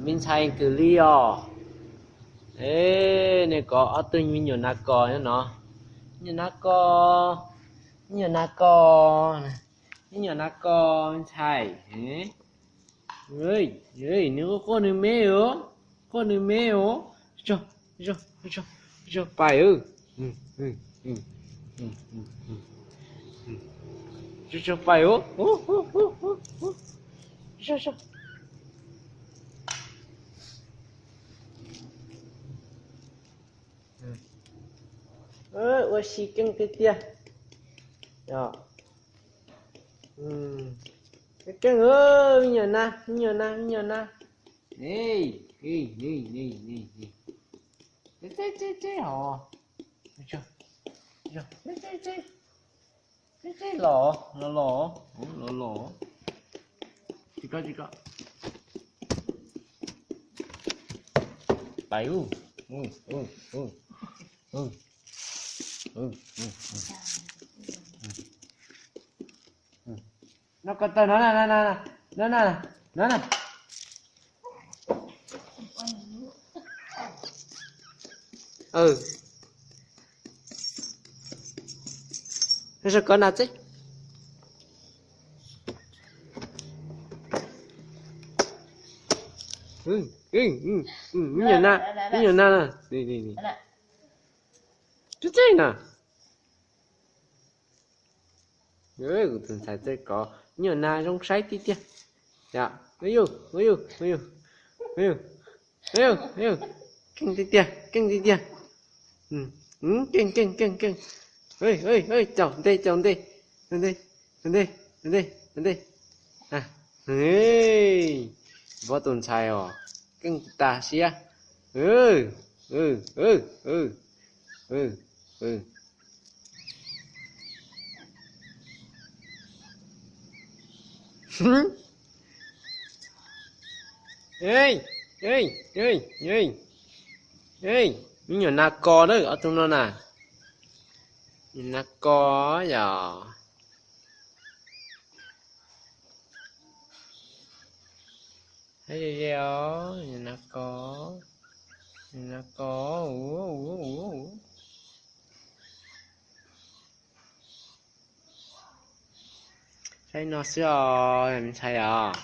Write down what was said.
Me ntxhais kws li os. Nej kov ob tug me nyuam nas kos nyob no. Me nyuam nas kos, me nyuam nas kos, me nyuam nas kos me ntxhais. Nws quaj quaj nws me os, quaj nws me os. Tso, tso, tso, tso pais. Tso, tso pais os. Tso, tso. Ua si keej tiag tiag. Keej, me nyuam nas, me nyuam nas, me nyuam nas. Los, los, los, los, los. Tsis kov, tsis kov. Pais. No ko taw no na, no na, no na. Kov nas txib. Me nyuam nas, me nyuam nas na. Txib txib na. Kuv tus ntxhais txawj kov me nyuam nas zoo saib tiag tiag. Yog, yog, yog, yog, yog, yog, keej tiag tiag, keej tiag tiag. Keej, keej, keej, keej. Caum ntej, caum ntej. Ntej, ntej, ntej, ntej. Vov tus ntxhais os, keej tas siab. Me nyuam nas kos na, ob tug no na. Nyuam nas kos yom. Saib ze ze os, nyuam nas kos, nyuam nas kos. Saib no xwb os me ntxhais os.